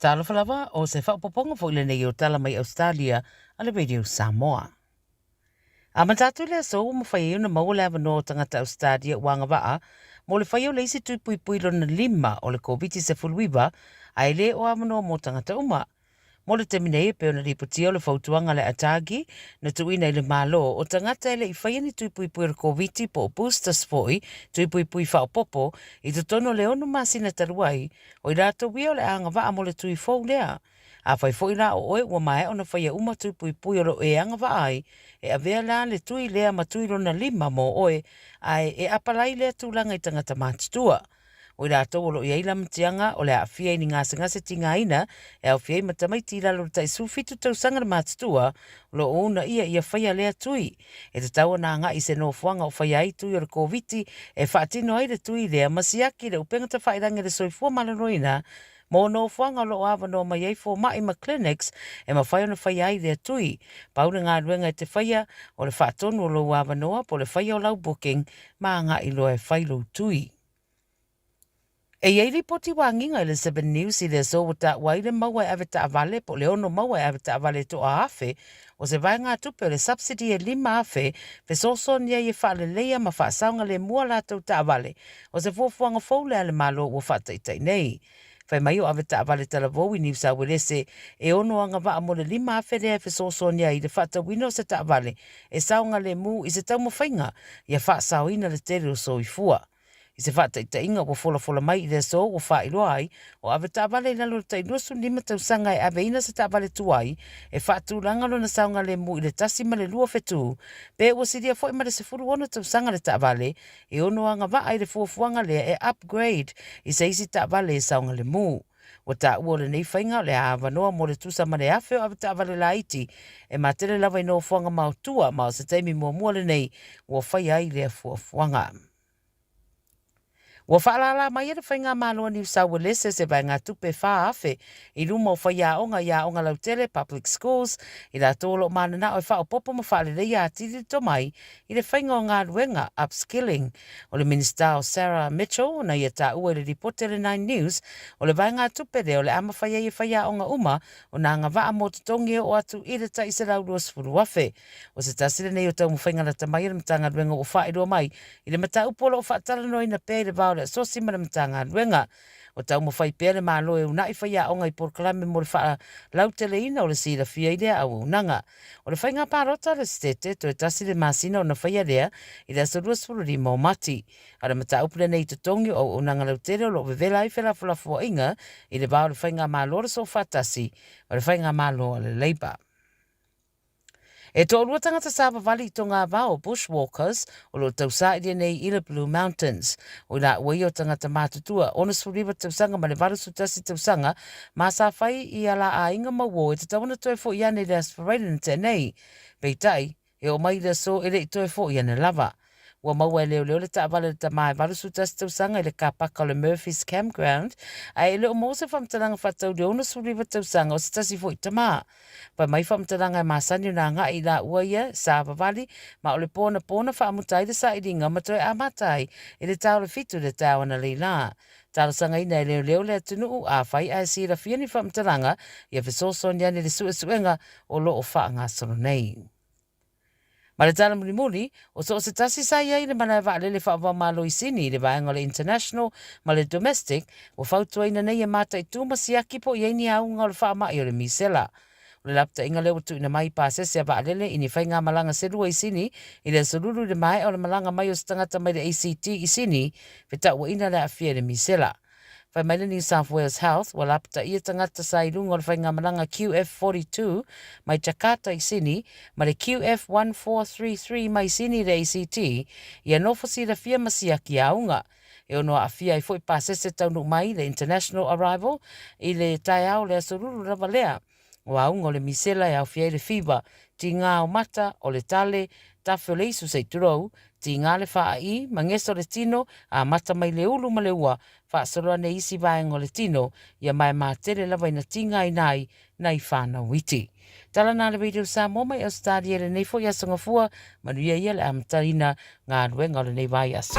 Talofa lava, o se faaopoopoga foi lenei o Tala mai Ausetalia a le Radio Samoa. Amata atu i le aso ua mafai ai ona maua le avanoa o tagata Ausetalia ua agavaa mo le faia o le isi tui puipui lona lima o le Koviti-19, ae le o avanoa mo tagata uma. Mo le taimi nei, e pei ona lipotia o le fautuaga a le ATAGI na tuuina i le Malo, o tagata e le i faia ni tui puipui o le Koviti po o boosters foi, tui puipui faaopoopo, i totonu o le ono masina talu ai, o i latou ia o le a agavaa mo le tui fou lea. Afai foi la o oe ua maea ona faia uma tui puipui o lo o e agavaa ai, e avea la le tui lea ma tui lona lima mo oe, ae e apalai lea tulaga i tagata matutua. O i latou o lo o i ai lamatiaga o le aafia i ni gasegase tigaina e aofia ai ma tamaiti i lalo o le tai 17 tausaga le matutua, o lo o uunaia ia faia lea tui. E tatau ona agai i se nofoaga o faia ai tui o le Koviti e faatino ai le tui lea ma siaki le upega tafailagi a le soifua maloloina mo nofoaga o lo o avanoa mai ai fomai ma clinics e mafai ona faia ai lea tui. Pau le galuega e te faia, o le faatonu o lou avanoa po o le faia o lau booking ma agai loa e fai lou tui. E i ai lipoti wagiga i le Seven News i le aso ua taua ai le maua e ave taavale po o le ono maua e ave taavale e toa 1,000 o se vaegatupe o le subsidy e 5,000 fesoasoani ai e faaleleia ma faasaogalemu a latou taavale o se fuafuaga fou lea a le Malo ua faataitai nei. Fai mai o ave taavale talavou i Niu Sauelese e ono agavaa mo le 5,000 lea e fesoasoani ai i le faatauina o se taavale e saogalemu i se taumafaiga ia faasaoina le tele o soifua. I se faataitaiga ua folafola mai i le aso ua faailoa ai, o ave taavale i lalo o le tai 25 tausaga e aveina se taavale tuai e faatulaga lona saogalemu i le tasi ma le lua fetu, pe ua silia foi ma le 16 tausaga le taavale e ono agavaa i le fuafuaga lea e upgrade i se isi taavale e saogalemu. Ua taua o lenei faiga o le a avanoa mo le tusa ma le 1,000 o avetaavale laiti e matele lava i nofoaga maotua ma o se taimi muamua lenei ua faia ai lea fuafuaga. Ua faalālā mai e le Faigamalo a Niu Sauelese se vaegatupe 4,000 i luma o faiaoga i aoga lautele, public schools, i latou o lo o mananao e faaopoopo ma faaleleia atili le tomai i le faiga o galuega, upskilling. O le Minisita o Sarah Mitchell na ia taua i le lipoti a le Nine News, o le vaegatupe lea o le a mafai ai e faiaoga uma ona agavaa mo totogi e oo atu i le tai 120,000. O se tasi lenei o taumafaiga lata mai a le Matagaluega ua faailoa mai i le mataupu o lo o faatalanoaina pea i le va o le Asosi ma le Matagaluega. O taumafai pea le Malo e uunai faiaoga i polokalame mo le faalauteleina o le silafia i lea auaunaga. O le faiga palota a le Setete, toe tasi le masina ona faia lea i le aso 25 o Mati. A o le mataupu lenei i totogi o auaunaga lautele o lo o vevela ai felafolafoaiga i le va o le Faigamalo a le Soofaatasi ma le Faigamalo a le Labour. E toalua tagata savavali i Togavao, bushwalkers, o lo o tausailia nei i le Blue Mountains. O i laua ia o tagata matutua, 69 tausaga ma le 81 tausaga, ma sa fai i a la aiga mauō e tatau ona toe fo'i ane i le Aso Faraile na tea nei. Peitai, e oo mai i le aso e le i toe fo'i ane lava. Ua maua e leoleo le taavale a le tama e 81 tausaga i le kāpaka o le Murphy's Campground, ae e le o maua se faamatalaga faatatau i le 69 tausaga o se tasi foi tama. Fai mai faamatalaga e masani ona agai i laua ia savavali, ma o le po anapo na faamuta ai le sailiga ma toe amata ai i le ta o le fitu i le taeao analeila lā. Talosagaina e leoleo le atunuu, afai ae silafia ni faamatalaga, ia fesoasoani ane i le suesuega o lo o faagasolo nei. Ma le tala mulimuli, o so o se tasi sa i ai i le malae vaalele faava-o-Malo i Sini i le vaega o le International ma le Domestic, ua fautuaina nei e mataitu ma siaki po o i ai ni auga o le faamai o le misela. O le lapataiga lea ua tuuina mai i pasese a vaalele i ni faigamalaga se lua i Sini i le aso Lulu i le maea o le malaga mai o se tagata mai le ACT i Sini, fetauaiina le aafia i le misela. Fai mai le New South Wales Health, ua lapataia tagata sa i luga o le faigamalaga QF42 mai Jakarta i Sini ma le QF1433 mai Sini i le ACT, ia nofo silafia ma siaki auga. E ono aafia ai foi pasese taunuu mai le International Arrival i le taeao o le Aso Lulu lava lea. O auga o le misela e aofia ai le fiva, tigā o mata, o le tale, tafe o le isu sei tulou, tigā le faaii, magesa o le tino, amata mai le ulu ma le ua, faasolo ane i isi vaega o le tino, ia maemā tele lava ina tigaina ai nai whānau iti. Tala nā le Radio Samoa mai Ausetalia i lenei foi aso gafua, manuia ia le amataina galuega o lenei vaiaso.